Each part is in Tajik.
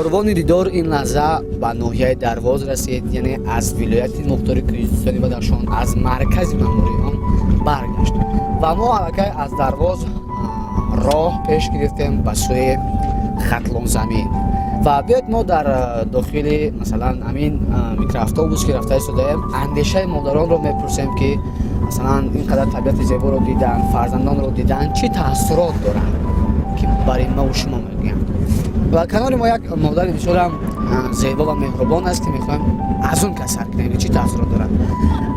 Корвони дидор ин лаҳза ба ноҳияи Дарвоз расид, яъне аз вилояти мухтори Кӯҳистони Бадахшон, аз маркази маъмурии он баргашт ва мо аллакай аз Дарвоз роҳ пеш гирифтем ба сӯи Хатлонзамин. Ва биёед, мо дар дохили, масалан, ҳамин микроавтобус, ки рафта истодаем, андешаи модаронро мепурсем, ки масалан ин қадар табиати зеборо дидан, фарзандонро дидан, чӣ таассурот доранд, ки барои маву шумо мегӯянд. Ва канори мо як модари бисёрам зебо ва меҳрубон аст, ки мехоҳем аз он кас сар кунем, ки чӣ таассурот дорад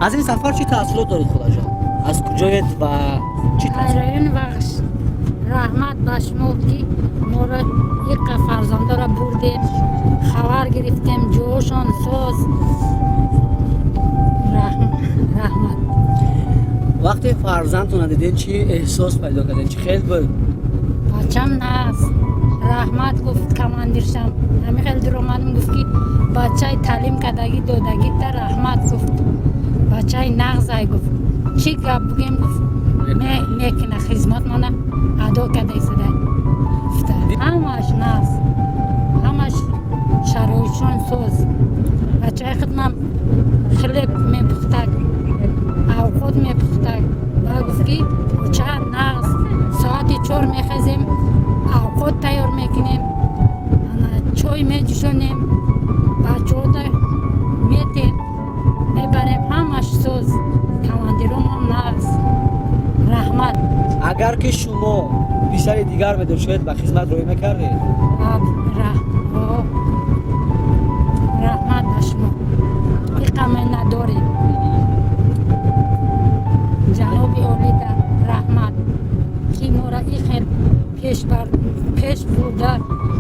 аз ин сафар. Чӣ таассурот доред, холаҷон? Аз куҷоед ва чӣ таассурот? Райони Вахш. Раҳмат ба шумо, ки моро иқа фарзандора бурдем, хабар гирифтем, ҷоошон соз. Раҳмат. Вақте фарзандтона дидед, чӣ эҳсос пайдо кардед? Чӣ хел буд? Бачам наст, раҳмат гуфт командиршам. Ҳами хел дуромадам, гуфт, ки бачаи таълим кардагӣ додагита раҳмат гуфт, бачаи нағзай гуфт, чӣ гап бугем, гуфт, мекуна, хизмат мана адо карда истода гуфта. Ҳамаш нағз, ҳамаш шароитшон соз. Бачаи хидмам хлеб мепухтак, авқот мепухтак ва гуфт, ки оча, нағз, соати 4 мехезем, авқот тайёр мекунем, ана чой меҷӯшонем, бачаҳода метем, мебарем, ҳамаш соз, командиромон нағз, раҳмат. Агар ки шумо писари дигар медоштед, ба хизмат роҳӣ мекардед? О, раҳмат ба шумо, иқаме надорем. Ҷаноби олида раҳмат, ки мора и хел пеш бурда,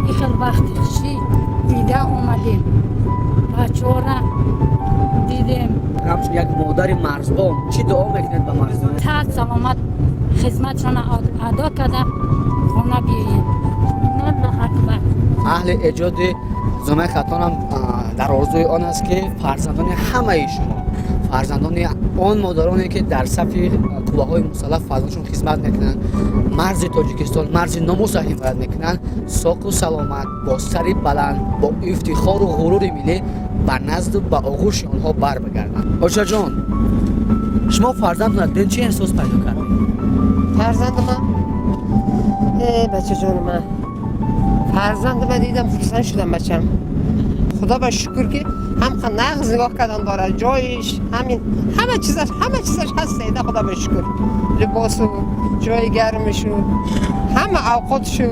и хел вақти хушӣ дида омадем, бачаҳора дидем. Ҳамчун як модари марзбон, чӣ дуо мекунед ба марзбон? Саҳат саломат хизматшона адо карда хона биёем. Аллоҳ акбар. Аҳли эҷоди рӯзномаи Хатлонам дар орзуи он аст, ки фарзандони ҳамаи шумо, фарзандони он модароне, ки дар сафи қувваҳои мусаллаҳ фарзандашон хизмат мекунанд, марзи Тоҷикистон, марзи номуса ҳимоят мекунанд, соқу саломат, бо сари баланд, бо ифтихору ғурури миллӣ ба назду ба оғӯши онҳо барбигарданд. Очаҷон, шумо фарзандона дидед, чӣ эҳсос пайдо кардед? Фарзанди ман, бачаҷони ман, фарзанди ман дидам, хурсанд шудам. Бачам, худо ба шукр, ки ҳам нағз нигоҳ кардан дорад, ҷоиш ҳамин, ҳама чизаш ҳаст ида, худо ба шукр, либосу ҷои гармишу, ҳама авқотшу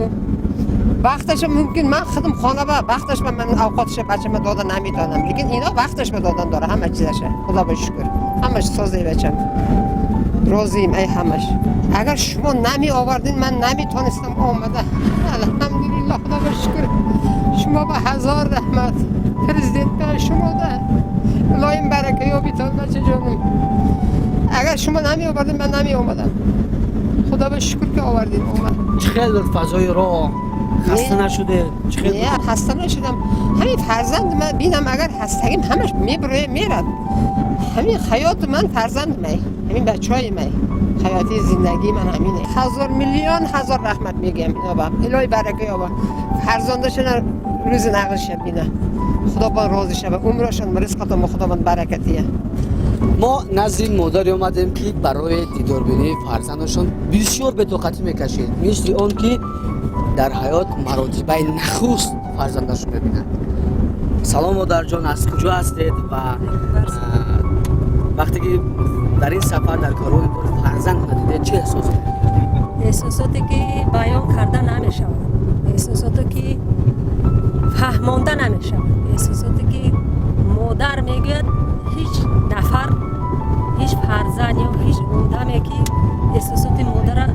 вақташа. Мумкин ман худам хона ба вақташ ба ман авқотша бачама дода наметавонам, лекин ино вақташ ба додан дора ҳама чизаша. Худо ба шукр, ҳамаш созай, бачам, розием ай ҳамаш. Агар шумо намеовардин, ман наметонистам омада. Алҳамдулилло, худо ба шукр, шумо ба ҳазор раҳмат, президент ба шумо да илоҳим барака ёбитон. Бачаҷоним, агар шумо намеовардин, ман намеомадам. Худо ба шукр, ки овардин, омад. Чӣ хел буд фазои роҳ? Хаста нашудед? Чӣ хел? Не, хаста нашудам. Ҳамин фарзанд ман бинам, агар хастагим ҳамаш мебуроя, мерад. Ҳамин ҳаёти ман фарзанд май, ҳамин бачаҳои май, ҳаёти зиндагии ман ҳамине. Ҳазор миллион ҳазор раҳмат мегӯям ино ба, илоҳи барака ёба, фарзандашона рӯзи нағзиша бина, худованд розӣ шава, умрашон, ризқатон худованд баракатия. Мо назди модаре омадем, ки барои дидорбинии фарзандашон бисёр бетоқатӣ мекашид, мисли он ки дар ҳаёт маротибаи нахуст фарзандашро мебинад. Салом, модарҷон, аз куҷо ҳастед ва вақте ки дар ин сафар, дар корвони фарзанд надидед, чӣ эҳсос? Эҳсосоте, ки баён карда намешавад, эҳсосоте, ки фаҳмонда намешавад, эҳсосоте, ки модар мегӯяд, ҳеҷ нафар, ҳеҷ фарзанд ё ҳеҷ одаме, ки эҳсосоти модара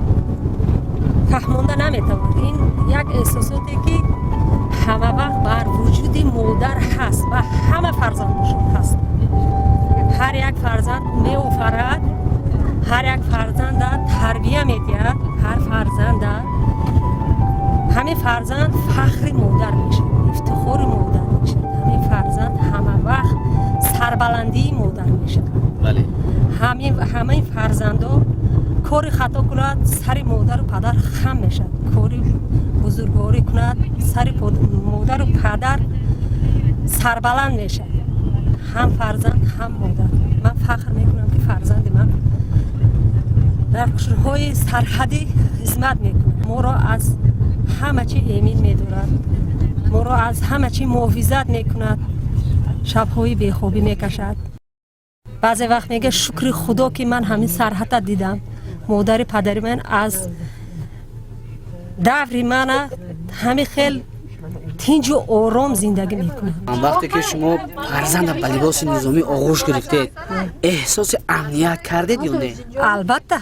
фаҳмонда наметавонад. Ин як эҳсосоте, ки ҳама вақт бар вуҷуди модар ҳаст ва ҳама фарзандошон ҳаст. Ҳар як фарзанд меофарад, ҳар як фарзанда тарбия медиҳад, ҳар фарзанда, ҳамин фарзанд фахри модар мешавад, ифтихори модар мешавад, ҳамин фарзанд ҳама вақт сарбаландии модар мешавад. Бале. Ҳамаи фарзандо. Кори хато кунад, сари модару падар хам мешавад, кори бузургворӣ кунад, сари модару падар сарбаланд мешавад. Ҳам фарзанд, ҳам модар. Ман фахр мекунам, ки фарзанди ман дар қушунҳои сарҳадӣ хизмат мекунад. Моро аз ҳама чӣ эмин медорад, моро аз ҳама чӣ муҳофизат мекунад, шабҳои бехобӣ мекашад. Баъзе вақт мега: «Шукри Худо, ки ман ҳамин сарҳата дидам. Модари падари ман аз даври мана ҳамин хел тинҷу ором зиндагӣ мекунад». Вақте ки шумо фарзанда ба либоси низомӣ оғӯш гирифтед, эҳсоси амният кардед ё не? Албатта,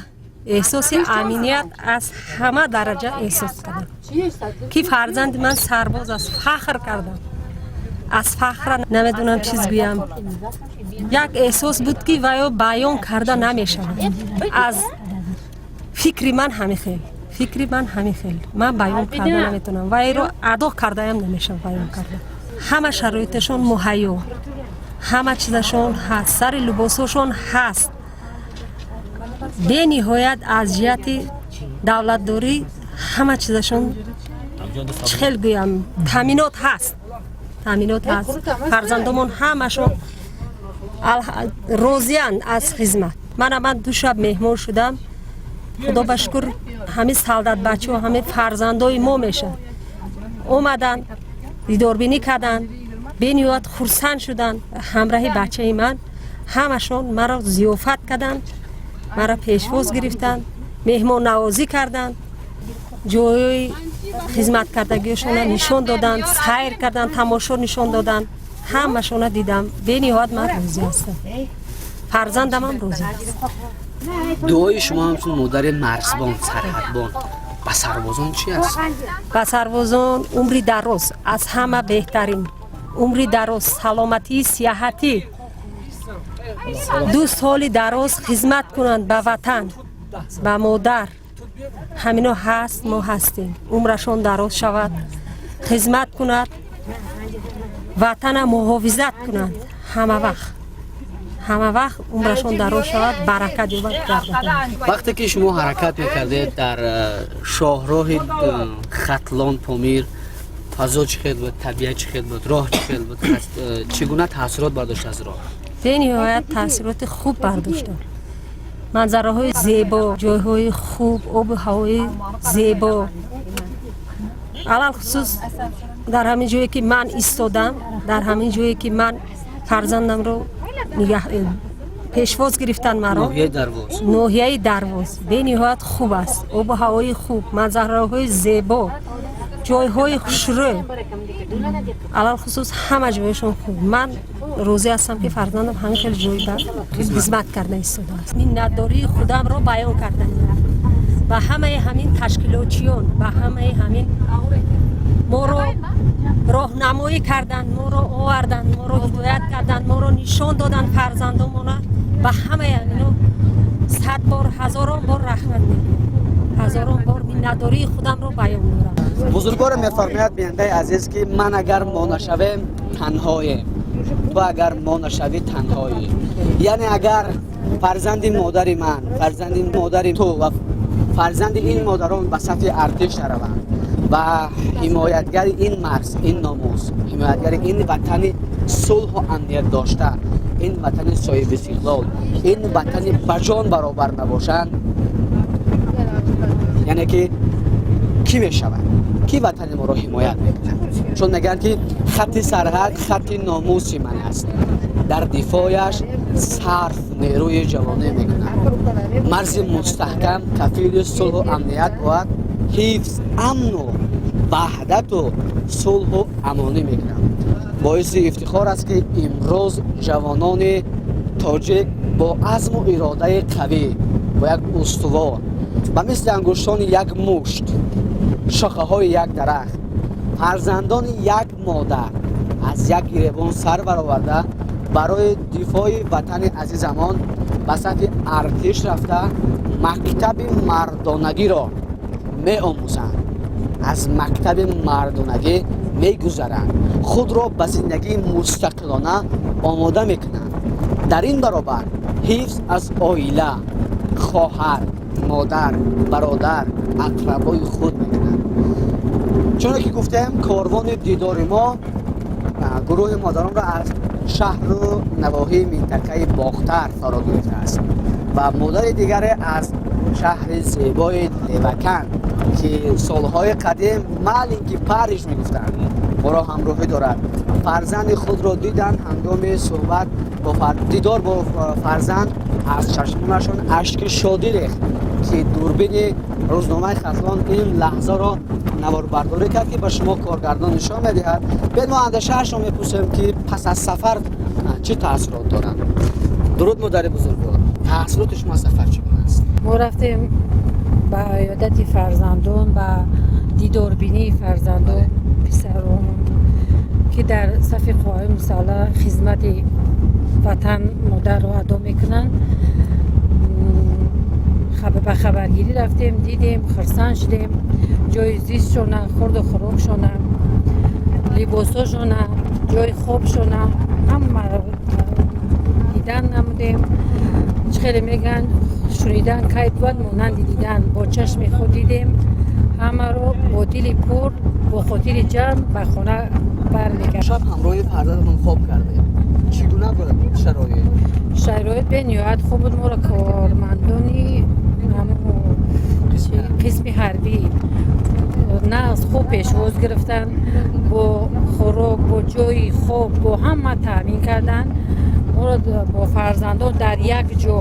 эҳсоси амният аз ҳама дараҷа эҳсос кардам, ки фарзанди ман сарбоз аст. Фахр кардам, аз фахра намедонам чиз гӯям. Як эҳсос буд, ки ваё баён карда намешавад. Аз фикри ман ҳамин хел, фикри ман ҳамин хел, ман баён карда наметавонам, вайро адо кардаям намешавад баён карда. Ҳама шароиташон муҳайё, ҳама чизашон ҳаст, сари либосҳошон ҳаст. Бениҳоят аз ҷиҳати давлатдорӣ ҳама чизашон, чӣ хел гӯям, таъминот ҳаст, таъминот ҳаст. Фарзандомон ҳамашон розиянд аз хизмат. Мана, ман ду шаб меҳмон шудам. Худо ба шукр, ҳамин солдатбачаҳо, ҳамин фарзандои мо мешавад, омаданд, дидорбинӣ карданд, бениҳоят хурсанд шуданд. Ҳамраҳи бачаи ман ҳамашон маро зиёфат карданд, маро пешвоз гирифтанд, меҳмоннавозӣ карданд, ҷойҳои хизматкардагиашона нишон доданд, сайр карданд, тамошо нишон доданд. Ҳамашона дидам, бениҳоят ман розӣ ҳастам, фарзандамам розӣ аст. Дуои шумо ҳамчун модари марзбон, сарҳадбон ба сарбозон чи аст? Ба сарбозон умри дароз, аз ҳама беҳтарин умри дароз, саломатии сиҳатӣ, ду соли дароз хизмат кунанд ба ватан, ба модар. Ҳамино ҳаст, мо ҳастем. Умрашон дароз шавад, хизмат кунад, ватана муҳофизат кунанд ҳама вақт, ҳама вақт умрашон дароз шавад, баракат ёбад дар ватан. Вақте ки шумо ҳаракат мекардед дар шоҳроҳи Хатлон Помир, фазо чӣ хел буд, табиат чӣ хел буд, роҳ чӣ хел буд, чӣ гуна таъсирот бардошт аз роҳ? Бениҳоят таъсироти хуб бардоштам. Манзараҳои зебо, ҷойҳои хуб, обу ҳавои зебо. Алалхусус дар ҳамин ҷое, ки ман истодам, дар ҳамин ҷое, ки ман фарзандамро нигаҳ пешвоз гирифтан маро. Ноҳияи Дарвоз. Ноҳияи Дарвоз бениҳоят хуб аст. Обу ҳавои хуб, манзараҳои зебо, ҷойҳои хушрӯ, алалхусус ҳама ҷояшон хуб. Ман розӣ ҳастам, ки фарзандам ҳамин хел ҷой ба хизмат карда истодааст. Миннатдории худамро баён карданем ба ҳамаи ҳамин ташкилотчиён, ба ҳамаи ҳамин моро роҳнамоӣ карданд, моро оварданд, моро ҳидоят карданд, моро нишон доданд фарзандомона. Ба ҳамаи ҳамино сад бор, ҳазорон бор раҳмат мегӯям, ҳазорон бор миннатдории худамро баён дорам. Бузургворо мефармояд, бинандаи азиз, ки ман агар мо нашавем, танҳоем, ту агар мо нашавӣ, танҳоӣ. Яъне агар фарзанди модари ман, фарзанди модари ту ва фарзанди ин модарон ба сафи артиш нараванд ва ҳимоятгари ин марз, ин номус, ҳимоятгари ин ватани сулҳу амният дошта, ин ватани соҳибистиқлол, ин ватани ба ҷон баробар набошанд, яъне ки кӣ мешавад, кӣ ватани моро ҳимоят мекунад? Чун мегӯянд, ки хатти сарҳад хатти номуси ман аст, дар дифояш сарф нерӯи ҷавонӣ мекунад. Марзи мустаҳкам кафили сулҳу амният бояд, ҳифз амну ваҳдату сулҳу амонӣ мекунад. Боиси ифтихор аст, ки имрӯз ҷавонони тоҷик бо азму иродаи қавӣ, бо як устувор, ба мисли ангуштони як мушт, шохаҳои як дарахт, фарзандони як модар, аз як гиребон сар бароварда, барои дифои ватани азизамон ба сафи артиш рафта, мактаби мардонагиро меомӯзанд, аз мактаби мардонагӣ мегузаранд, худро ба зиндагии мустақилона омода мекунанд. Дар ин баробар ҳифз аз оила, хоҳар, Модар, бародар, ақрабои худ мекунад. Чуне ки гуфтем, корвони дидори мо гурӯҳи модаронро аз шаҳру навоҳии минтақаи Бохтар фаро гирифтааст ва модари дигаре аз шаҳри зебои Леваканд, ки солҳои қадим маленький Париж мегуфтанд, моро ҳамроҳӣ дорад. Фарзанди худро диданд, ҳангоми суҳбат бо дидор бо фарзанд аз чашмонашон ашки шодӣ рехт, ки дурбини рӯзномаи Хатлон ин лаҳзаро наворбардорӣ кард, ки ба шумо коргардон нишон медиҳад. Биёед, мо андешаашро мепурсем, ки пас аз сафар чӣ таассурот доранд. Дуруд, модари бузургвор, таассуроти шумо аз сафар чӣ гуна аст? Мо рафтем ба иёдати фарзандон, ба дидорбинии фарзандон, писарон, ки дар сафи қувваҳои мусаллаҳ хизмати ватан модарро адо мекунанд. Ба хабаргирӣ рафтем, дидем, хурсанд шудем. Ҷои зистшона, хурду хӯрокшона, либосошона, ҷои хобшона ҳамаро дидан намудем. Чӣ хеле мегӯянд, шунидан кай бувад монанди дидан. Бо чашми худ дидем ҳамаро, бо дили пур, бо хотири ҷамъ ба хона бармегардем. Шаб ҳамроҳи фарзандатон хоб кардем, чӣ гуна буд шароит? Шароит бениҳоят хуб буд. Моро кормандони қисми ҳарбӣ нағз, хуб пешвоз гирифтанд, бо хӯрок, бо ҷои хоб, бо ҳама таъмин карданд. Моро бо фарзандон дар як ҷо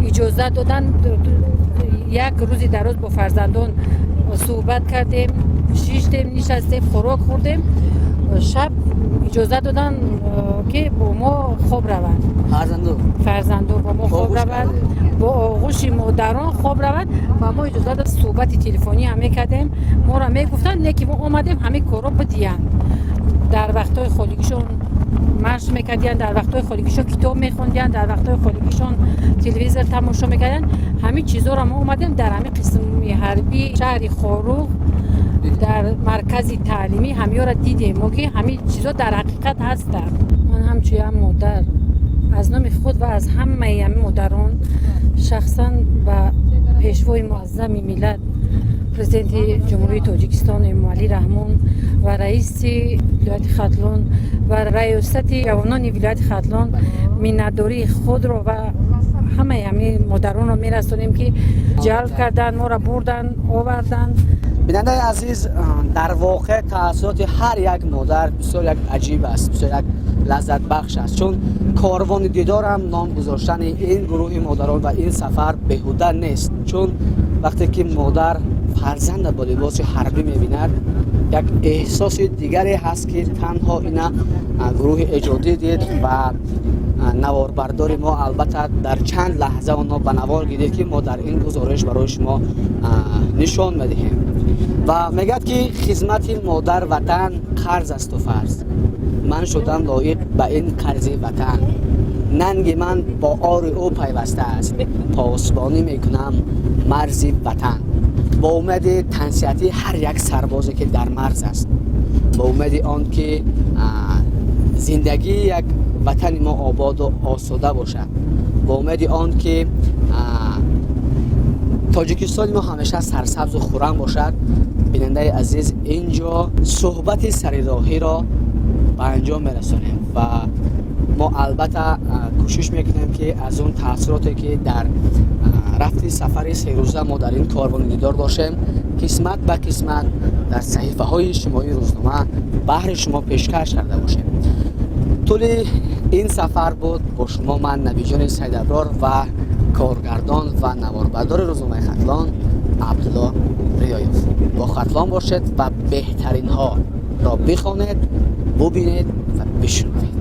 иҷозат доданд. Як рӯзи дароз бо фарзандон суҳбат кардем, шиштем, нишастем, хӯрок хӯрдем. Шаб иҷозат доданд, ки бо мо хоб раванд. Фарзандо? Фарзандо бо мо хоб оғӯш раванд. кардем. Бо оғӯши модарон хоб раванд ва мо иҷозат дод, суҳбати телефонӣ ҳам мекардем. Моро мегуфтанд, не ки мо омадем, ҳамин корро бидиҳанд. Дар вақтҳои холигишон машқ мекардиянд, дар вақтҳои холигишон китоб мехондиянд, дар вақтҳои холигишон телевизор тамошо мекардиянд. Ҳамин чизҳоро мо омадем, дар ҳамин қисми ҳарбии шаҳри Хоруғ, дар маркази таълимӣ ҳамиёро дидем мо, ки ҳамин чизҳо дар ҳақиқат ҳастанд. Ман ҳамчун як модар аз номи худ ва аз ҳамаи ҳамин модарон шахсан ба пешвои муаззами миллат, Президенти Ҷумҳурии Тоҷикистон Эмомалӣ Раҳмон ва раиси вилояти Хатлон ва раёсати ҷавонони вилояти Хатлон миннатдории худро ва ҳамаи ҳамин модаронро мерасонем, ки ҷалб карданд, моро бурданд, оварданд. Бинандаи азиз, дар воқеъ таассуроти ҳар як модар бисёр як аҷиб аст, бисёр як лаззатбахш аст, чун корвони дидорам ном гузоштани ин гурӯҳи модарон ва ин сафар беҳуда нест, чун вақте ки модар фарзанда бо либоси ҳарбӣ мебинад, як эҳсоси дигаре ҳаст, ки танҳо ина гурӯҳи эҷодӣ дид ва наворбардори мо албатта дар чанд лаҳза онҳо ба навор гирифт, ки мо дар ин гузориш барои шумо нишон медиҳем. Ва мегӯяд, ки хизмати модар ватан қарз асту фарз, ман шудам лоиқ ба ин қарзи ватан, нанги ман бо ори ӯ пайваста аст, посбонӣ мекунам марзи ватан. Бо умеди тансиҳатии ҳар як сарбозе, ки дар марз аст, бо умеди он ки зиндагии як ватани мо ободу осуда бошад, бо умеди он ки Тоҷикистони мо ҳамеша сарсабзу хуррам бошад. Бинандаи азиз, ин ҷо суҳбати сарироҳиро ба анҷом мерасонем ва мо албатта кӯшиш мекунем, ки аз он таассуроте, ки дар рафти сафари серӯза мо дар ин корвони дидор доштем, қисмат ба қисмат дар саҳифаҳои иҷтимоии рӯзнома баҳри шумо пешкаш карда бошем. Тӯли ин сафар буд бо шумо ман, Набиҷони Сайдаброр, ва коргардон ва наворбардори рӯзномаи Хатлон Абдулло Риёев. Бо Хатлон бошед ва беҳтаринҳоро бихонед, бубинед ва бишунавед.